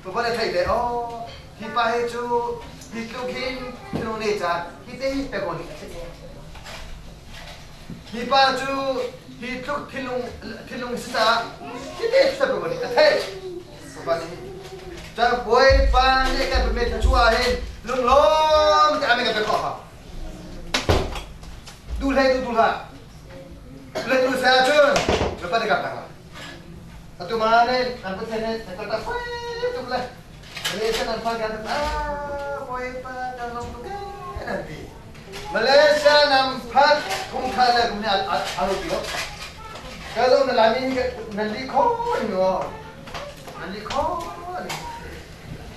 Papa le thei le oh hi pa hi cu hi tluk hin thinung ne ca hi te hi pek nih a theih. Hi pa cu hi tluk thinlung thinlung si caah hi te pek nih a theih. Papa nih ca Bawipa nih kan pe thluachuah ah hin lunglawm te amen kan pe khawh hau. Duh hlei duh duh hlah. Le tu se ahcun na pa kap la. Atu ma ne an pathian ne na ta fai tuk le. Malaysia nan fa kan ah Bawipa kan lawm tuk e nan ti. Malaysia nam phat kum kha le kum ne alo ti Ka zo na lami nan li kho ni o. Nan li kho ni.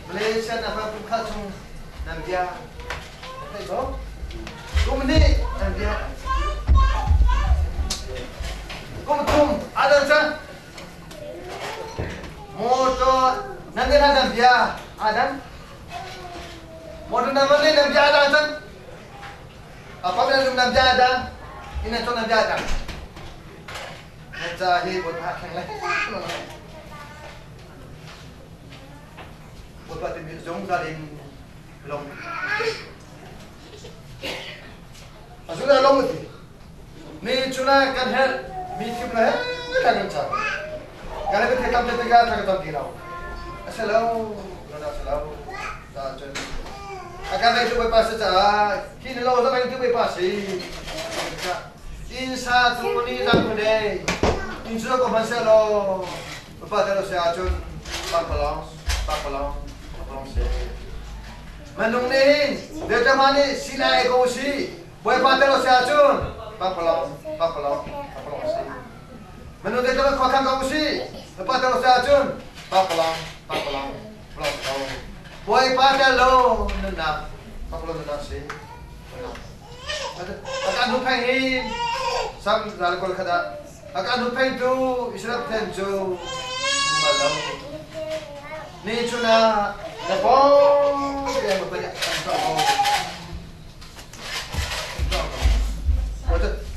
Malaysia na fa kum kha chung nan bia Thei ko. Kum hnih an bia. Kum thum adan cang. Motor nan ne nan bia adan. Motor nan man nan bia adan cang. Apa nan nan bia adan. Ina chon nan bia adan. Nan ca hi bot ha kheng le. Bawipa timi zungzal in long. A zungzal long ti. Ni chuna kan herh mi thim le he kan cang. Kan le the tam te te ka thak tam ti lo. A se lo, no da se lo. Ta chun. A kan nei tu Bawipa se ca hi ni lo za mai tu Bawipa si. In sa tu ni zang mu de. In chu ko man se lo. Bawipa te lo se ahcun pakpalawng pakpalawng pakpalawng si. Minung nih hin biakam nih sinai ko si. Bawipa te lo se ahcun pakpalawng pakpalawng pakpalawng si. Minung te te khua khang ko si. Bawipa te lo se ahcun pakpalawng pakpalawng pakpalawng si ko. Bawipa te lo nunnak pakpalawng nunnak si. Akan hupeng hin sam zal kol khat ah A kan hupphengtu Israel Pathian cu um bal lo. Ni chun ah na pawng te ma pei kan tuah ko.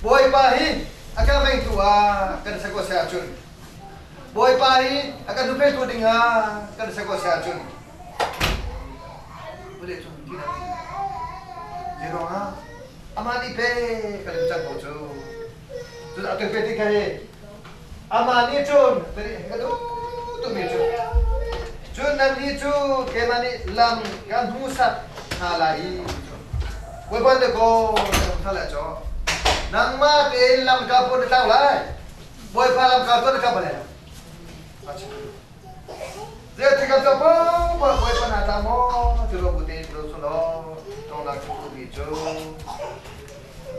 Bawipa hi a kan vengtu ah kan se ko se ahcun Bawipa hi a kan hupphengtu ding ah kan se ko se ahcun Boleh cun ti Zirong ah amah nih pe kan cang ko cu. Cun a pe ti kha hi amah nih cun ka duh tukmi cu cun nannih cu keimah nih lam kan hmuhsak hna lai i Bawipa le kaw na hna lai caw nangmah tein lam ka put na tlau lai Bawipa lam ka tuan na ka bal Zeitik ah pa Bawipa na tla maw ti lo bu tein lo cu law tawngnak cu mi cu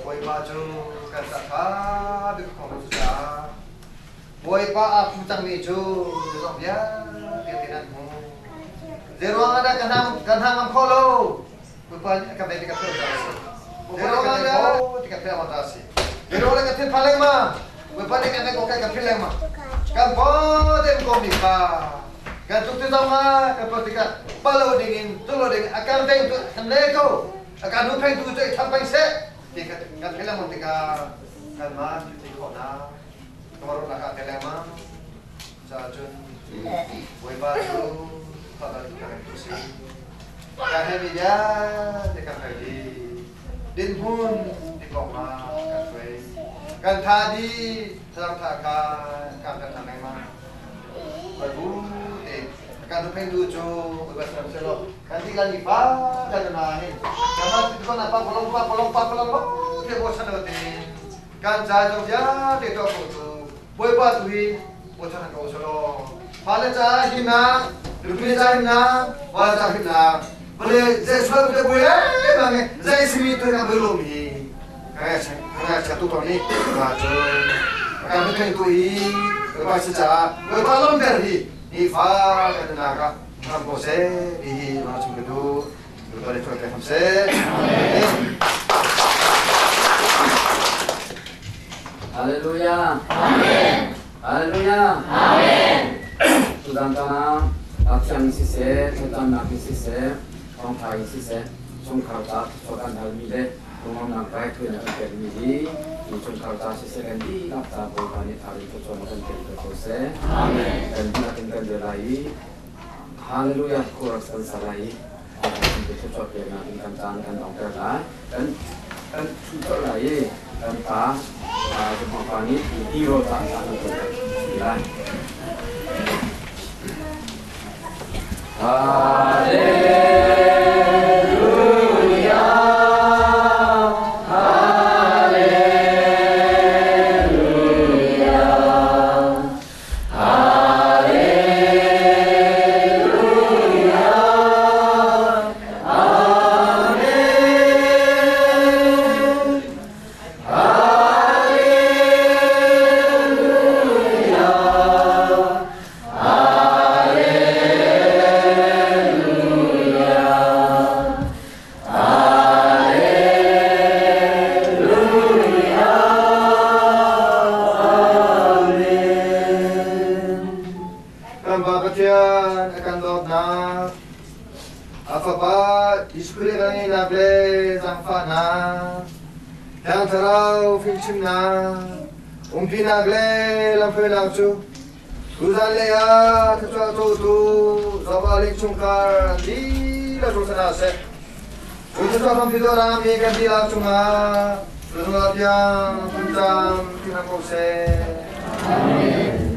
Bawipa cu kan ca ṭha bik kong cu caah Bawipa aa phu cangmi cu zeizong vialte te nan hmu. Zeiruang ah dah kan hna ngam khawh lo? Bawipa nih a kan veih ti kan theih caah a si. Zeiruang ah dah ti kan theih caah a si. Zeiruang ah kan thinphan lengmang? Bawipa nih kan kan kan philh lengmang. Kan paw te ko mi kha kan tluk ti zong ah kan pal tikah palo ding in tluk lo ding a kan veng tu kan le ko a kan huppheng tu cu i tham peng seh ti kan kan philh lengmang tikah kanmah thil khawhnak kamaruk ah te lengmang caah cun Bawipa cu thawhnak kan tu si kan he mi vialte kan hoi di dinhmun ti kong ah kan hruai kan tha di thazang tha kha kan kan thang lengmang Bawibu te kan huppheng tu cu Bawipa sinam selaw kan ti lan ni fa kan na hin kan ti ko na pa polong pa polong pa polong lo te bo chan lo te kan ca zong vialte to ko tu Bawipa tu hi bochan ko selaw fale ca himnak nupi ca himnak wala ca himnak bale zai sual te bui e ma nge zai simi tu na bui lo mi ka ka cha tu to ni ma chu ka kan thei tu hi Bawipa si caah Bawipa lawm ter hi ni fa kan na ka ram ko se ti hi ma chung ka du Bawipa le thuai pe ham se Amen. Hallelujah. Amen. Hallelujah. Amen. Tutan tana thiang in siseh, thlacamnak in siseh, thawngtha in siseh, chungkhar ca thluachuah kan halmi le lungawmnak raithawinak kan pekmi hi hi chungkhar ca siseh kan dihlak ca Bawipa nih thar in thluachuahnak kan pek ko seh. Amen. Kan dihlak in kan bia lai i. Hallelujah chorus kan sa lai i thluachuah peknak in kan caan kan donghter lai. Kan kan ṭhu colh lai i kan pa Jehovah pa nih tirawl caan kan tuah lai. Hallelujah. Kan Pa Pathian a kan dawtnak, a Fapa Jesuh Khrih kan ngeihnak le zaangfahnak, Thiang Thlarau fimchimnak, umpinak le lamhruainak cu tuzan lei ah thluachuah cawtu Zofa le chungkhar an dihlak cung hna seh. Cu thluachuah hrampi dawrang mi kan dihlak cungah zungzal tiang phungcam ti hram ko seh. Amen.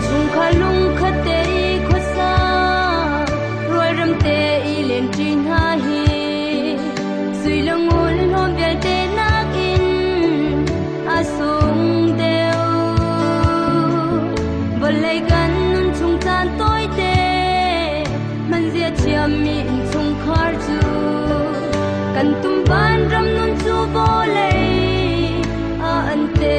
Chungkhar lungkhat te i khuasa rualrem te i lenṭi hna hi sui le ngun hlawm vialte nakin a sung deuh. Vawlei kan nun chung caan tawite hmanzia thiammi innchungkhar cu kan tum vanram nun cu vawlei ah an te.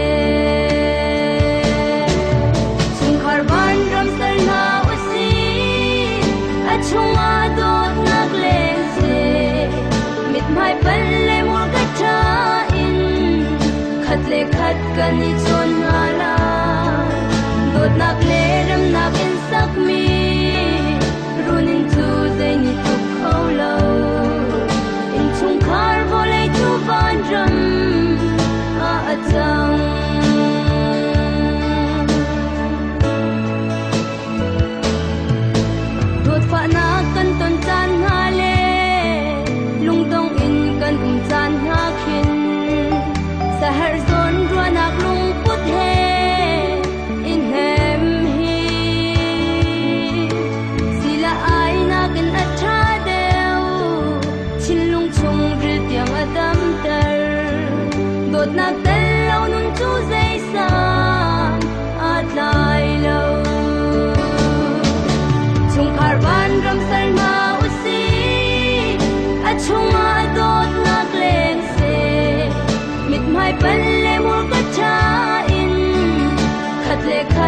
Chungkhar vanram sal hna usih, a chungah dawtnak leng seh. Mithmai pal le hmurka ṭha in khat le khat kan i chawn hna lai. Dawtnak le remnak in sakmi runinn cu zei nih tluk kho lo. Innchungkhar vawlei cu vanram ah a cang.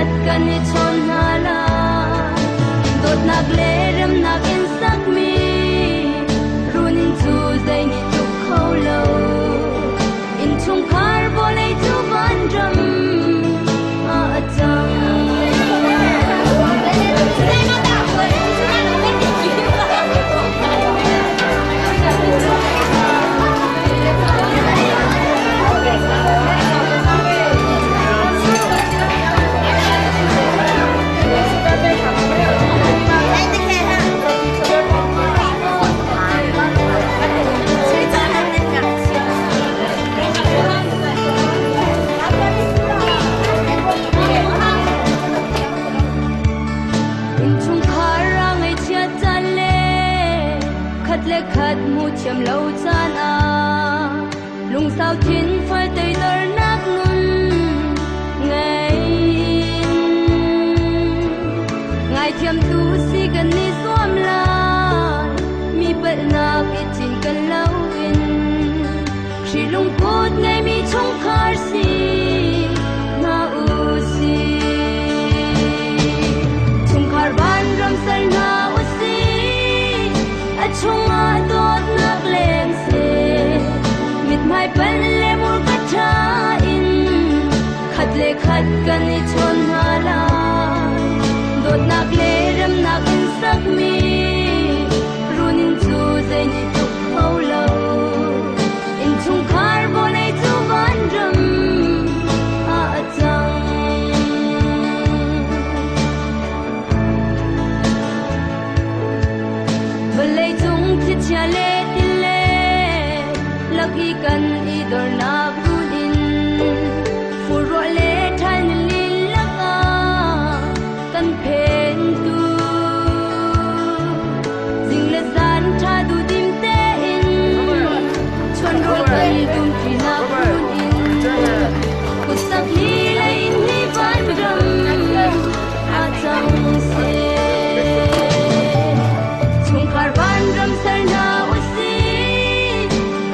khat kan i chawn hna lai. Dawtnak le remnak in sakmi runinn cu zei nih tluk kho lo. Innchungkhar vawlei cu vanram ah a cang. Innchungkhar a ngaihchiat caan le khat le khat hmuh thiam lo caan ah lungsau thin fal teidornak nun ngei in ngaithiamtu si kan i zuam lai. Mi palhnak i cinken loin Khrih lungput ngeimi chungkhar si hna u sih. Chungkhar vanram ser hna u sih, a chungah dawtnak leng seh. Mithmai panh le hmurka ṭha in khat le khat kan i chawn hna lai. Dawtnak le remnak in sakmi runinn cu zei nih tluk kho lo. Innchungkhar vawlei cu vanram ah a cang. Vawleicung thlichia le tile lak i kan i dornak runinn furruah le ṭhal nili lakah kan phentu. Zing le zan ṭha duhdim tein chuanrawl kan dumṭinak runinn kutsak lila in hi vanram ah cang seh. Chungkhar vanram ser hna u sih,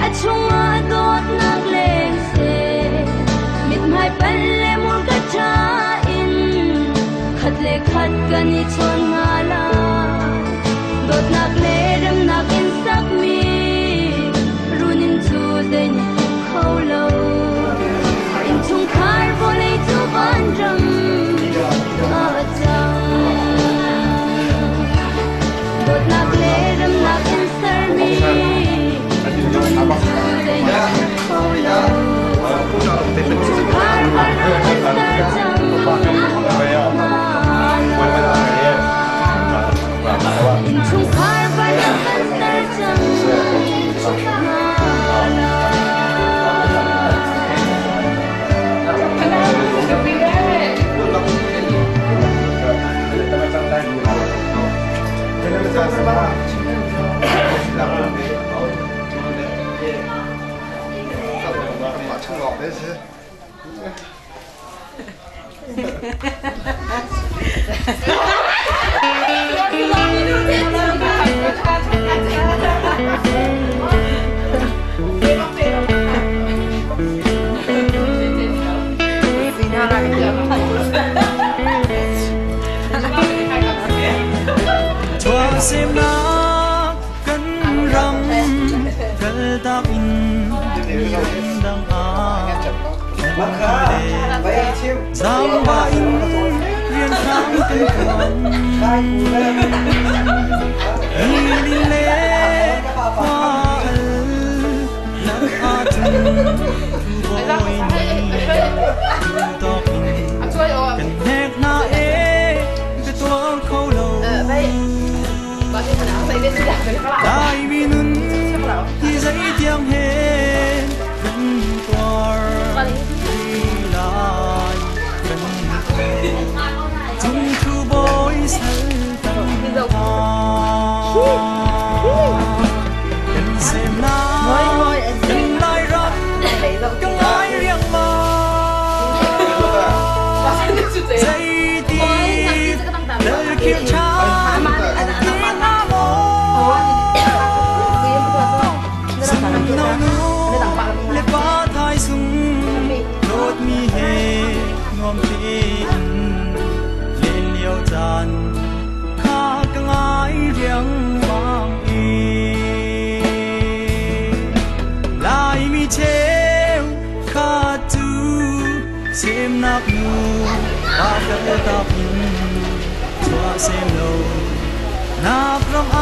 a chungah dawtnak leng seh. Mithmai panh le hmurka ṭha in khat le khat kan i chawn hna lai. Dawtnak le remnak in sakmi runinn cu zei nih tluk kho lo. Innchungkhar vawlei cu vanram ah a cang. Dawtnak le remnak in sermi runinn cu zei nih tluk kho lo. Innchungkhar vanram kan ser cang hna lai. Innchungkhar vanram kan ser cang hna lai. Semnak kan ram kaltak in dang ah Zamba in rian hrang kan tuan Ni le khua al nak ahcun bawi nih tawk in kan hnek hna e ka tuar kho lo. Laimi nun hi zeitiang he kan tuar lai kan Chung thu bawi sal tam Na kal tak in chua sem lo nak ram a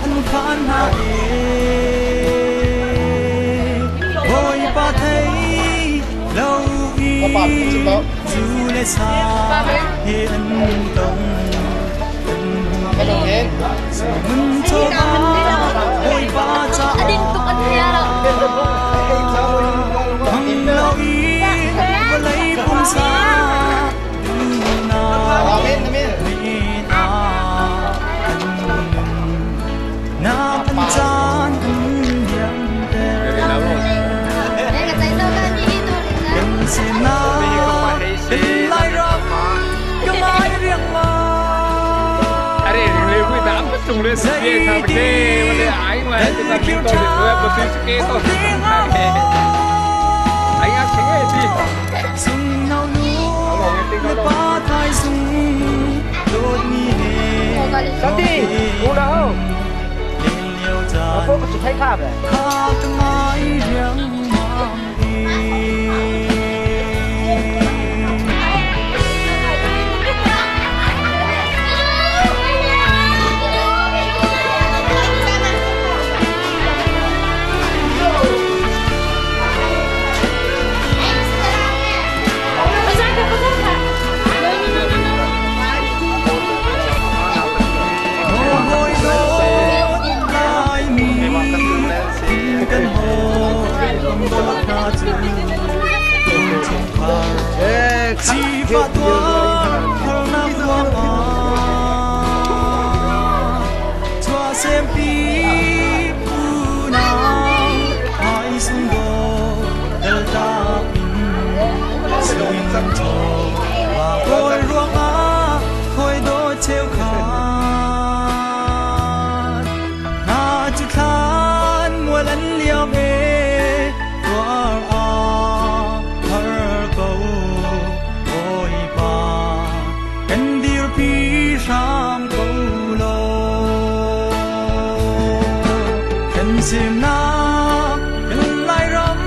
an phan na e Boi pa thei lo i zu le sa he an tong mun cho ba boi pa cha hang lo i vlei pum sa na kan chan hiam ter kan sin na lai ram ka mai riang ma Are le wi da pa tung le se tha ba ke wa le ai ma te ta ki to le ba si ke to ai a cheng e ti sung nau nu le pa thai sung dot mi he Santi u na ho lên liêu chan 我不太卡呗。 kha ka ngai riang mang e Hoi dot lai mi kan ho dot na chu chung khar chi fa tua har na tua ma chua sem pi pu na ai sung do del ta pin sin cho wa koi ruang a khoi do cheu khan na chu than mua lan liam e tuar a har ko oi pa kan dir pi sham ko lo kan sim na kan lai ram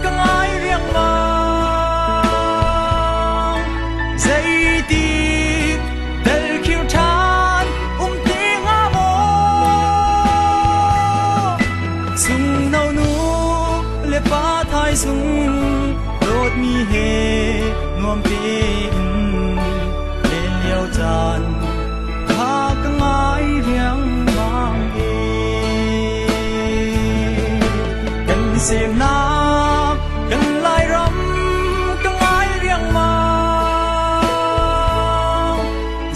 ka ngai riang mang zai ti del khiu than ti nga mo sung nau nu le pa thai sung dot mi he nuam pe in lên liêu chan kha ka ngai riang mang e kan sim na kan lai ram ka ngai riang mang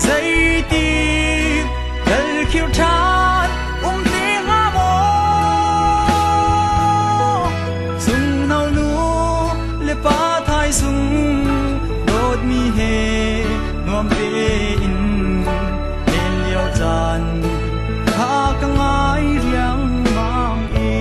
zai ti dal khiu than ti nga mo sung nau nu le pa thai sung dot mi he nuam pe in lên liêu chan kha ka ngai riang mang e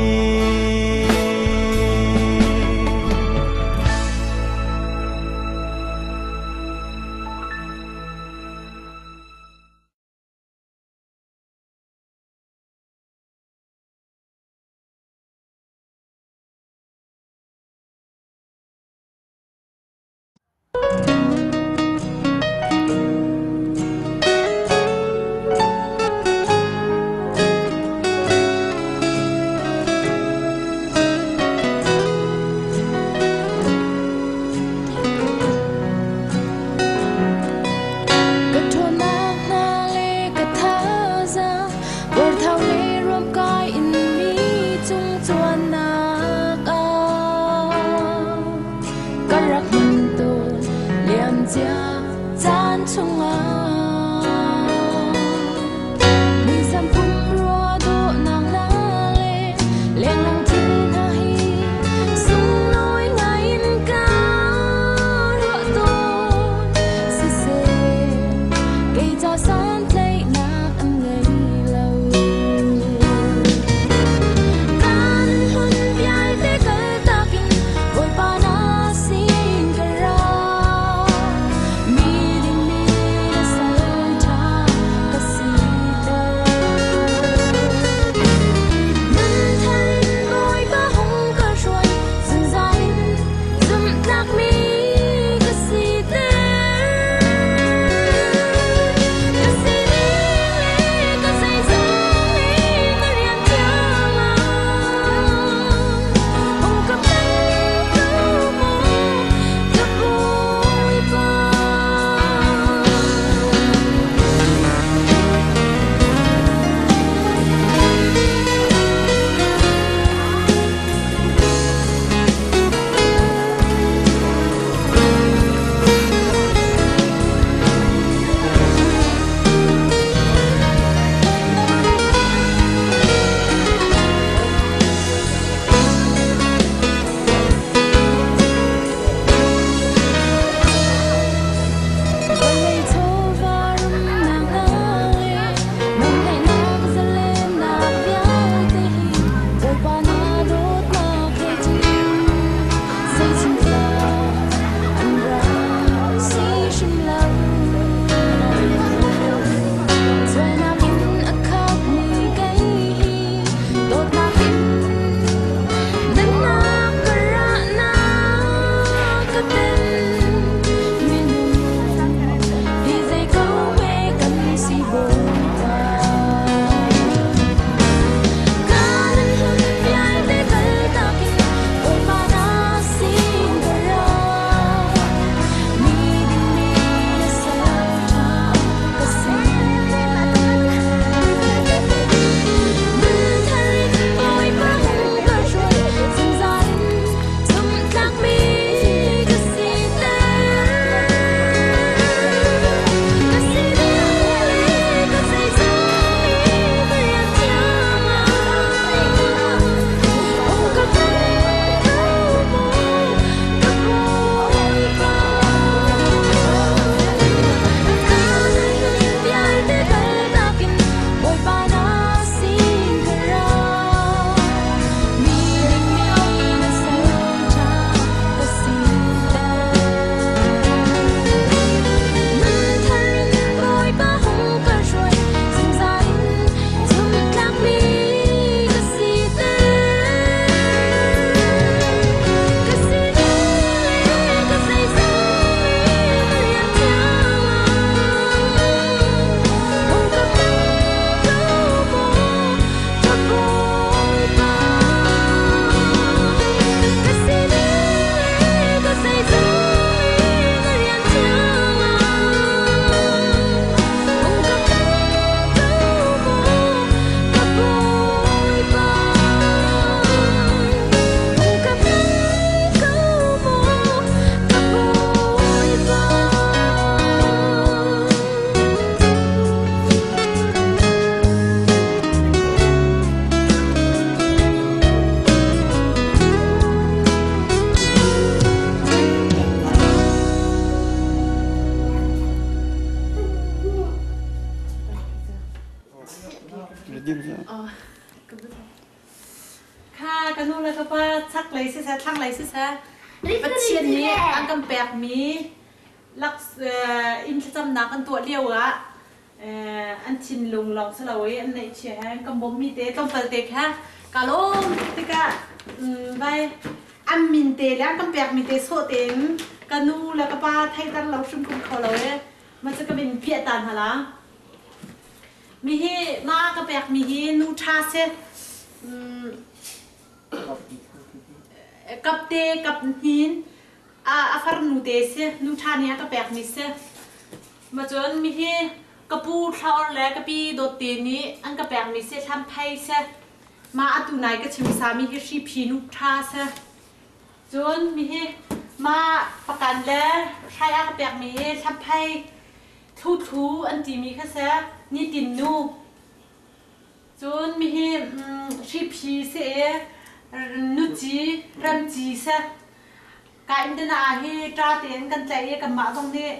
Mi ding mi sa Kha ka nu le ka pa chaklei siseh thlanglei siseh Pathian nih an kan pekmi lak inn thlacamnak an tuah lio ah an thinlung lawng si lo i an neihchia he kan bawmhmi te tlawmpal te kha ka lawm tikah vai an min te le an kan pekmi te sawh tein ka nu le ka pa theiter lo hrim kum kho lo i mah cu ka min piah ta hna la. Mi hi ma ka pekmi hi nu ṭha si. Kapte kap hnin a farnu te si. Nu ṭha nih a ka pekmi si. Ma cun mi hi ka pu thlaor le ka pi dawtte nih an ka pekmi si hlamphei si. Ma atu nai ka chim sami hi hriphi nu ṭha si. Cun mi hi ma pakan le hrai a ka pekmi hi hlamphei Thuthlu an timi kha seh nitin nu. Cun mihi hriphi si i nuci remci seh. Ka in te na hi ṭa tein kan tlaih i kanmah zong nih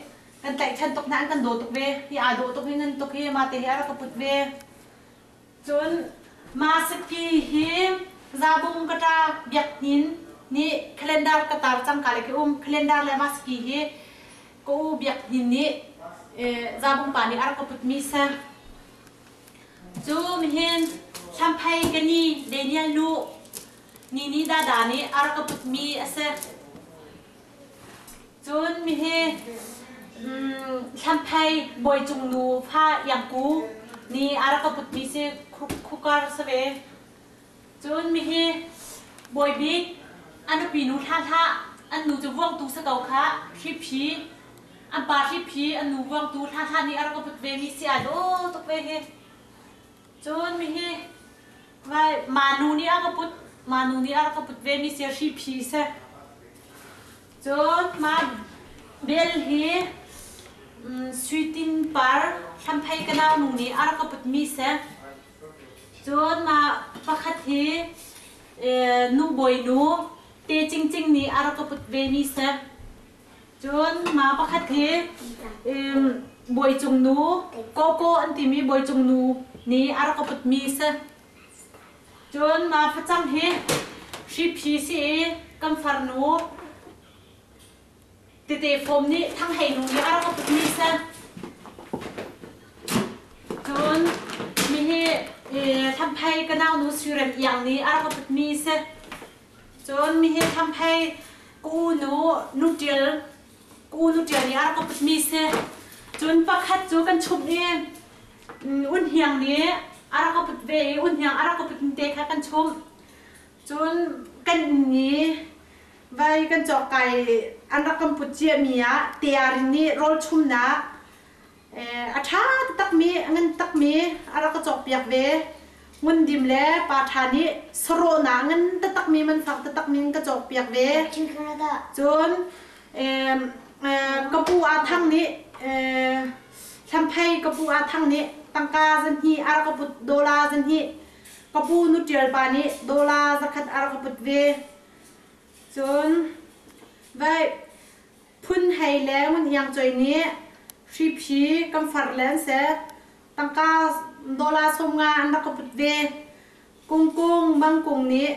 kan tlaihchan tuk hna an kan daw tuk ve. Hi aa dawh tuk hi ngan tuk hi mah te hi a rak ka put ve. Cun Masaki hi Zabung ka ṭa Biak Hnin nih calendar ka tar cangka le ka um. Calendar le Masaki hi ka u Biak Hnin nih Zabung pa nih a rak ka putmi si. Cu mihin Hlamphei ka ni Daniel nu Nini Dada nih a rak ka putmi a si. Cun mihi Hlamphei Bawicung nu fa Iangku nih a rak ka putmi si Khukar si ve. Cun mihi Bawi Bik a nupi nu hlah hlah an nu cu vuangtu si ko khah hriphi an pa hriphi an nu vuangtu hlah hlah nih a rak ka put ve mi si ai dawh tuk ve hi. Cun mihi Manu nih a ka put Manu nih a rak ka put ve mi si hriphi si. Cun mah bel hi Sui Tin Par Hlamphei ka nau nu nih a rak ka putmi si. Cun mah pakhat hi nu bawinu Te Cing Cing nih a rak ka put vemi si. Cun mah pakhat hi Bawicung nu Koko an timi Bawicung nu nih a rak ka putmi si. Cun mah facang hi hriphi si i kan farnu tete fawm nih Thanghei nu nih a rak ka putmi si. Cun mihi Hlamphei ka naunu Suirem Iang nih a rak ka putmi si. Cun mihi Hlamphei ka unu Nu Ṭial ka unu Ṭial nih a rak ka putmi si. Cun pakhat cu kan chumh i Unhniang nih a rak ka put ve i unhniang a rak ka put te kha kan chumh. Cun kan inn i vai kan cawk kai an rak kan put ciami ah tearin nih rawl chumnak a ṭha takmi a ngan takmi a rak ka cawkpiak ve. Ngundim le pa ṭha nih sarawhnak ngan taktakmi man fak taktakmi an ka cawkpiak ve. Cun ka pu Aa Thang nih Hlamphei ka pu Aa Thang nih tangka zahnih a rak ka put dollar zahnih ka pu Nu Ṭial pa nih dollar zakhat a rak ka put ve. Cun vai Phun Hei le Ngun Iang Choi nih hriphi kan far le an si. Tangka dollar 50 an rak ka put ve. Kungkung Mangkung nih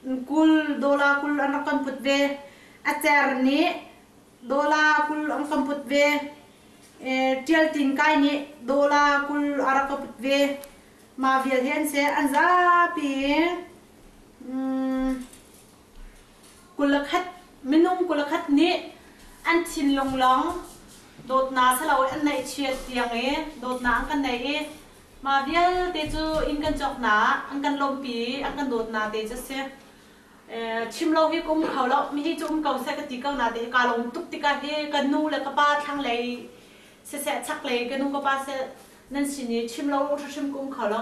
20 dollar 20 an rak kan put ve. A cer nih dollar 20 an kan put ve. Ṭial Tin Kai nih dollar 20 a rak ka put ve. Mah vial hi an si. An zapi 21 minung 21 nih an thinlung lawng dawtnak si lo an neihchiat tiang i dawtnak an kan nei i mah vialte cu inn kan cawknak an kan lawmhpi i an kan dawtnak te cu a si. Chim lo hi ka um kho lo. Mi hi cu um ko seh ka ti ko na te hi kaa lawm tuk tikah hi ka nu le ka pa thlanglei siseh chaklei ka nu ka pa seh nan sin i chim lo hrimhrim ka um kho lo.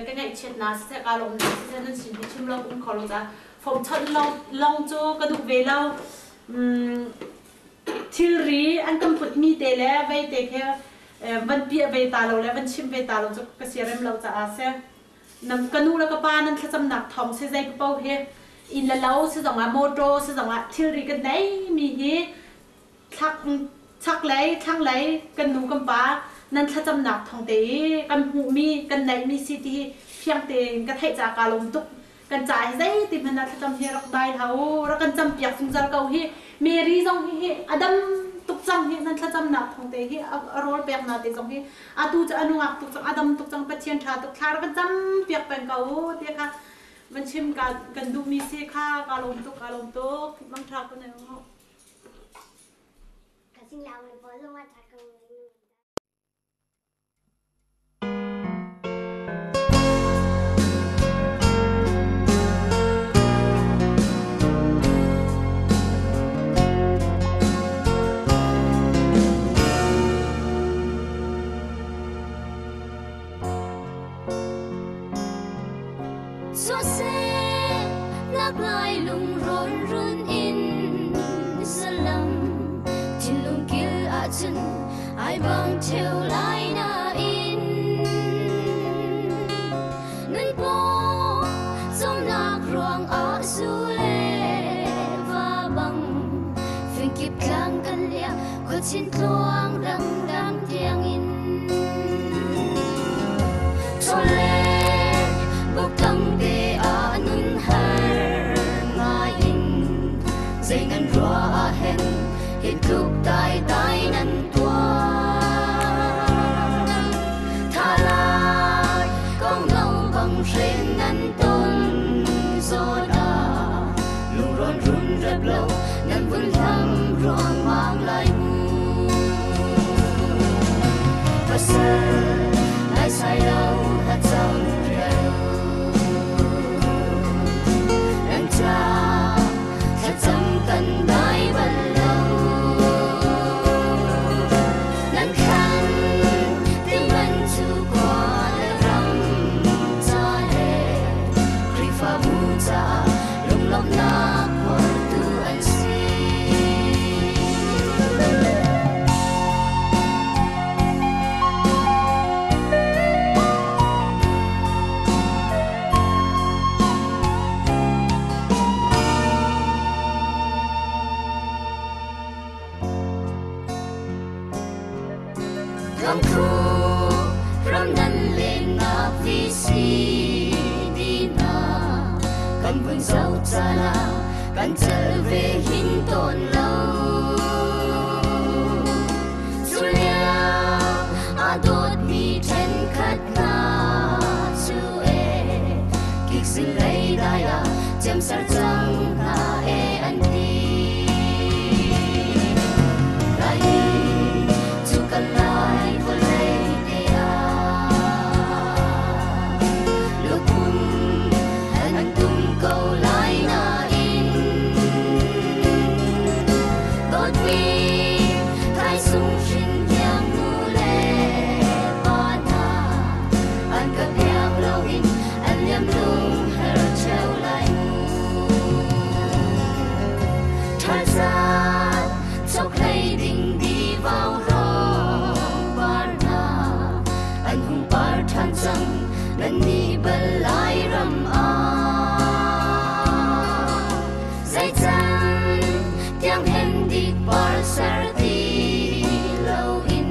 Ka ngaihchiatnak siseh kaa lawmnak siseh nan sin hi chim lo ka um kho lo caah phone chawnh long cu ka duh ve lo. Thilri an kan putmi te le vei te khi van piah ve ta lo le van chim ve ta lo cu ka siarem lo caah a si. Nan ka nu le ka pa nan thlacamnak thawng si zei paoh hi inn le lo si zongah motor si zongah thilri kan neimi hi thlak chaklei thlanglei kan nu kan pa Nan thlacamnak thawng te i kan hmuhmi kan neihmi si ti hi fiang tein ka theih caah kaa lawm tuk. Kan ca hi zeiti hmanh ah thlacam hi rak dai hlah u, rak kan campiak zungzal ko hi. Mary zong hi hi a dam tuk cang hi nan thlacamnak thawng te hi a rawl peknak te zong hi atu cu a nungak tuk cang, a dam tuk cang, Pathian ṭha tuk, thla rak kan campiak peng ko u ti kha van chim kan duhmi si kha kaa lawm tuk, kaa lawm tuk. Mangṭha ko ne u. Ai bang theu lai nain Nun po zomnak ruang ah zu le va bang Fingkip tlang kan lia khuachin tluang dangdang tiang in Chawle buk tang te ah nun har ngai in Zei nan rua ah hen hi tluk tai tai nan tuar Tha lai kong lo bang hren nan ton zawn ah lungron run rep lo nan vun hlam ruang mang lai mu Pasal nai sai lo hat cang rial Nan ca thlacam kan dai bal lo Nan khan ti man cu khua le ram ca le Khrihfabu caah lunglawmhnak phortu an si. Lamthu ram nan lennak VCD hna kan vun zoh caan ah kan cal ve hin tawn lo. Culia aa dawtmi ṭhenkhat hna cu e kikzin lei dai ah cemser cang hna e an ti. Laimi cu kan lai vawlei te ah lukhum an tum ko lai nain dawtmi thaisung hrin tiang nu le pa hna an ka piak loin an liam lung her cheu lai mu. Ṭhalzat chokhlei ding di vau rong par hna an hung par ṭhan cang nan nih bal lai ram ah. Zeican tiang hen dik par ser ti loin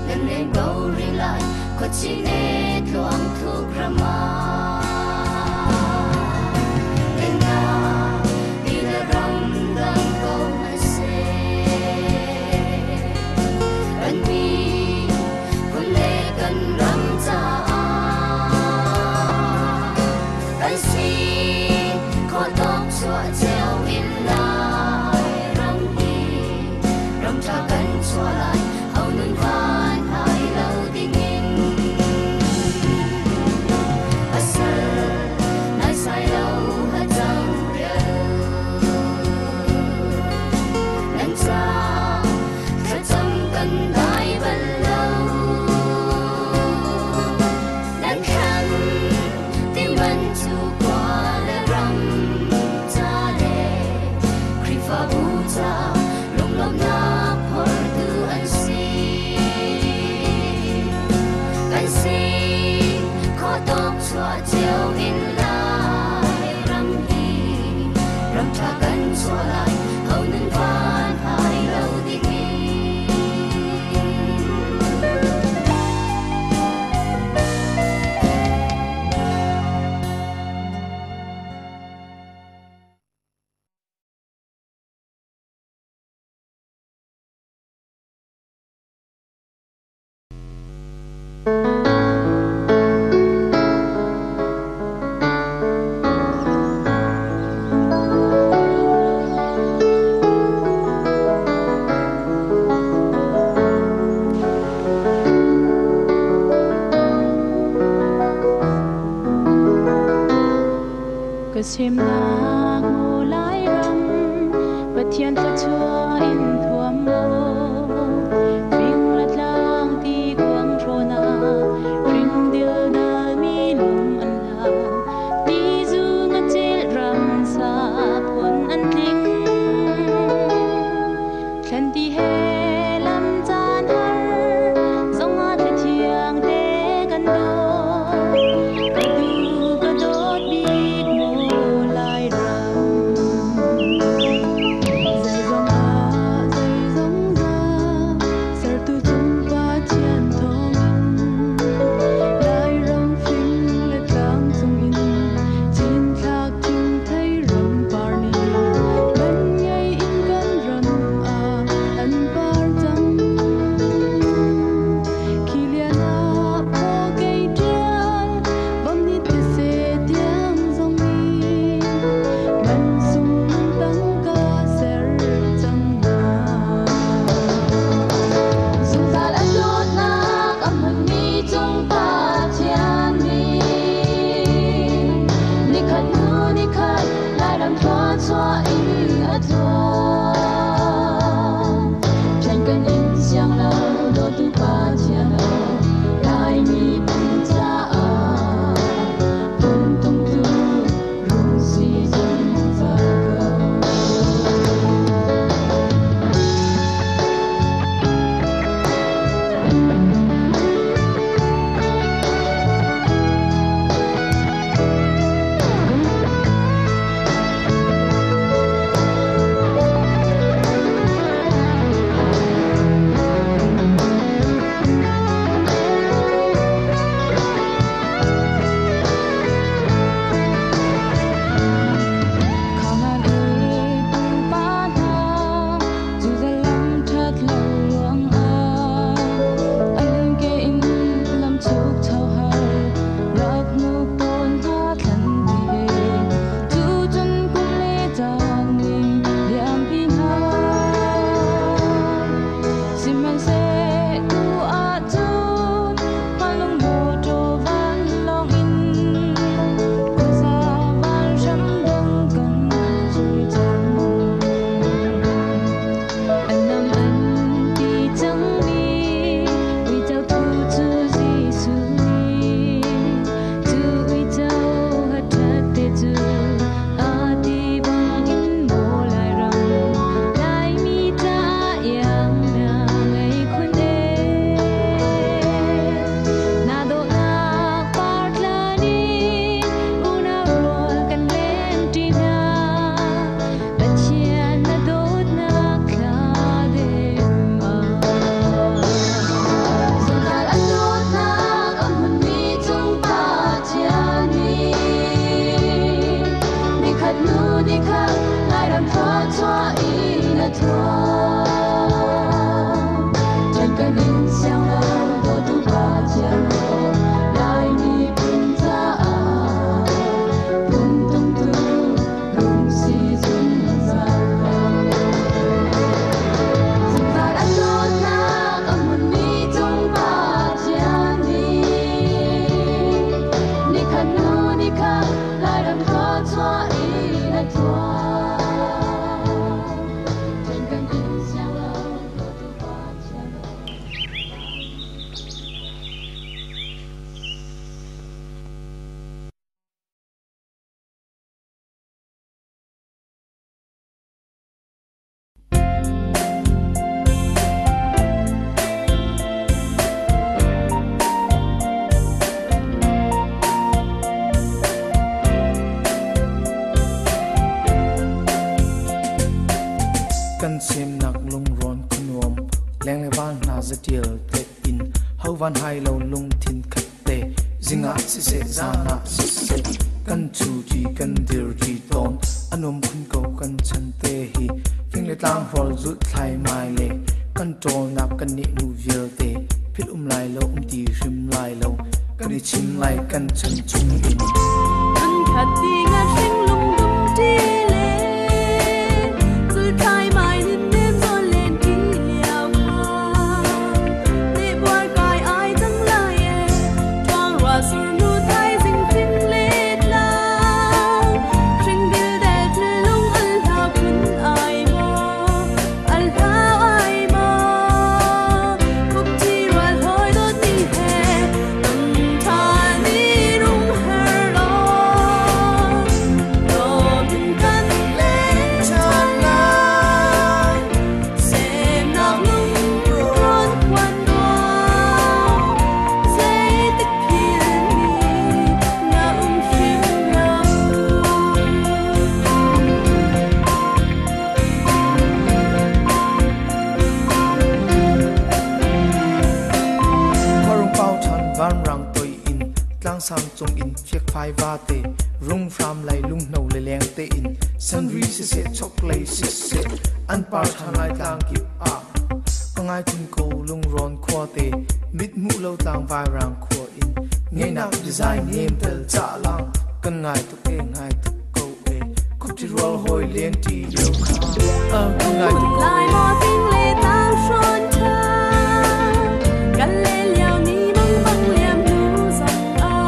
nan len ko rih lai khuachin e tluang thuk ram ah. Lennak ti le ram dang ko hmanhseh kan miphun le kan ram caah kan si khawh tawk chuah cio in lai ram hi ram ṭha kan chuah lai ho nun van hai lo dingin. Pasal nai sai lo hacang rial nan ca thlacam kan dai bal lo nan khan ti man cu khua le ram ca le Khrihfabu ca lunglawmhnak phortu an si. Kan si khawh tawk chuah cio in lai ram hi ram ṭha kan chuah lai ho nun van hai lo dingin. Ka semnak maw Lairam, Pathian thluachuah in thuam maw, fing le tlang ti kuang hrawn ah, hring dildal mi lung an hlang, ti zu ngacel ram sa phun an tling. Thlan ti he lam caan har, zong ah thla thiang te kan dawt. Ka duh ka dawt bik maw Lairam. Zeizong ah zeizong za, sertu cung Pathian thawngin, Lairam fing le tlang cungin, cinthlak thingthei ram par nih, man ngei in kan ram ah an par cang. Khi lian ah phaw kei ṭial, bom ni tise tiang zong nih, man sung tangka ser cang hna. Zungzal an dawtnak a hmunmi cung Pathian nih, nikhat hnu nikhat Lairam thluachuah in a thuam. Ṭhen kan in siang lo dawtu Pathian aw, Lai miphun caah phun tungtu rung si zungzal ko. Khangan e pupa hna, cu zalam ṭhat lo ruangah, a lengke in lam chuk chau har, rak hnuk tawn hna thlan ti he, cu cun kum le caan ning liampi hna. Sihmanhseh tu ahcun hmalung mawṭaw vanlawng in, khuaza vanhram dang kan zul cang. An nam an ti cangmi uico tu cu Jesuh nih, cu uico haṭhat te cu aa ti bangin maw Lairam, Laimi caah iang na ngei khun ee. Na dawhnak par tlan in unau rual kan lengṭi hna, Pathian na dawtnak thla dem ah. Zungzal an dawtnak a hmunmi cung Pathian nih, nikhat hnu nikhat Lairam thluachuah in a thuam. Ṭhen kan in siang lo dawtu Pathian aw, Lai miphun caah phun tungtu rung si zungzal ko. Zungzal an dawtnak a hmunmi cung Pathian nih, nikhat hnu nikhat Lairam thluachuah in a thuam. Ṭhen kan in siang lo dawtu Pathian aw. Kan semnak lungrawn khuanuam leng le val hna zatial te in, ho van hai lo lungthin khat te, zingah siseh zan ah siseh, kan chu ṭi kan dir ṭi tawn, a nuam khun ko kan chan te hi. Fing le tlang hrawl zulh thlaimai le kan ṭawlnak kan nih hnu vialte, philh um lai lo um ti hrim lai lo, kan i chim lai kan chan chung in. Khat ti nga hring lung dum ṭi le, zul thlaimai nin nem zawn len ṭi lio kha. Ne buar kai ai cang lai e, ṭhuang rua sur nu thaizing fing le tlang. Tlangsang cung in fiakfai vate runghram lei lunghno le leng tein sanri siseh chokhlei siseh an par ṭhan lai tlang kip ah. Ka ngai khun ko lungrawn khuate mithmuh lo tlang vairang khua in ngeihnak design nem tel cah lang kan ngai tuk e ngai tuk ko e khupṭi rual hawi len ṭi lio kha kan ngai tuk ko Lai e. maw ting le tang hrawn ṭha kan le liao ni mang bang liam hnu zong ah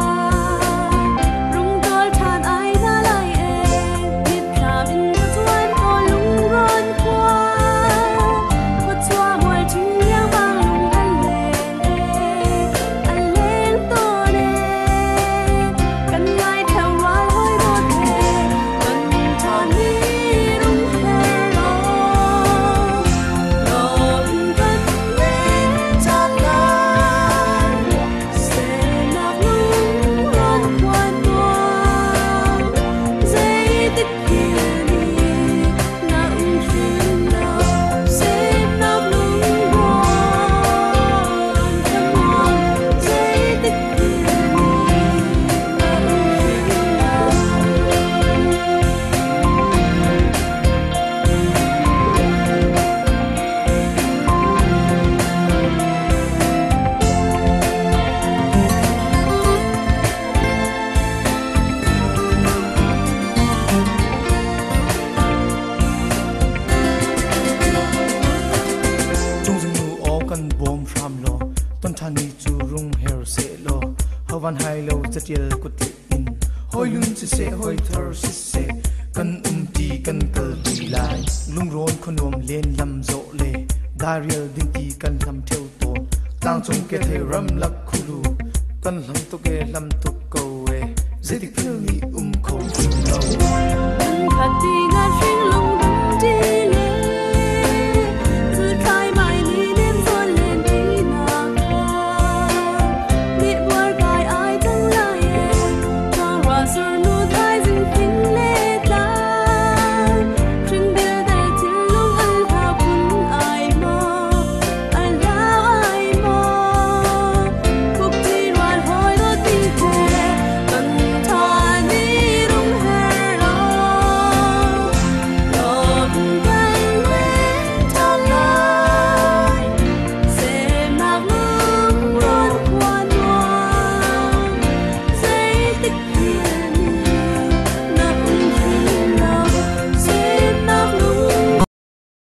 rung dawl ṭhan ai na lai e mitthlam in ka cuan ko lungrawn khua khua chua mual ṭhing liang bang lung an leng e an leng tawn e kan ngai theu rual hoi dawt he ton ṭhan ni rung her law lawm in kan len caan lai semnak lungrawn khuan nuam zeitik phil ni na um hrim lo semnak lungrawn khuan nuam zeitik phil ni na um hrim lo. Cungzung nu aw kan bawm hram law ton ṭhan ni cu rung her seh law hawan hai lo catial kut in hoi lun siseh hoi thar siseh kan um ti kan kal ti lai lungrawn khuanuam len lam zawh le darial dingti kan hlam ṭheo tawn tlangcung ke thei ram lak khulu kan hlam tuk e hlam tuk ko e zeitik thil nih um kho ti lo. Khati nga hring lung dum ti.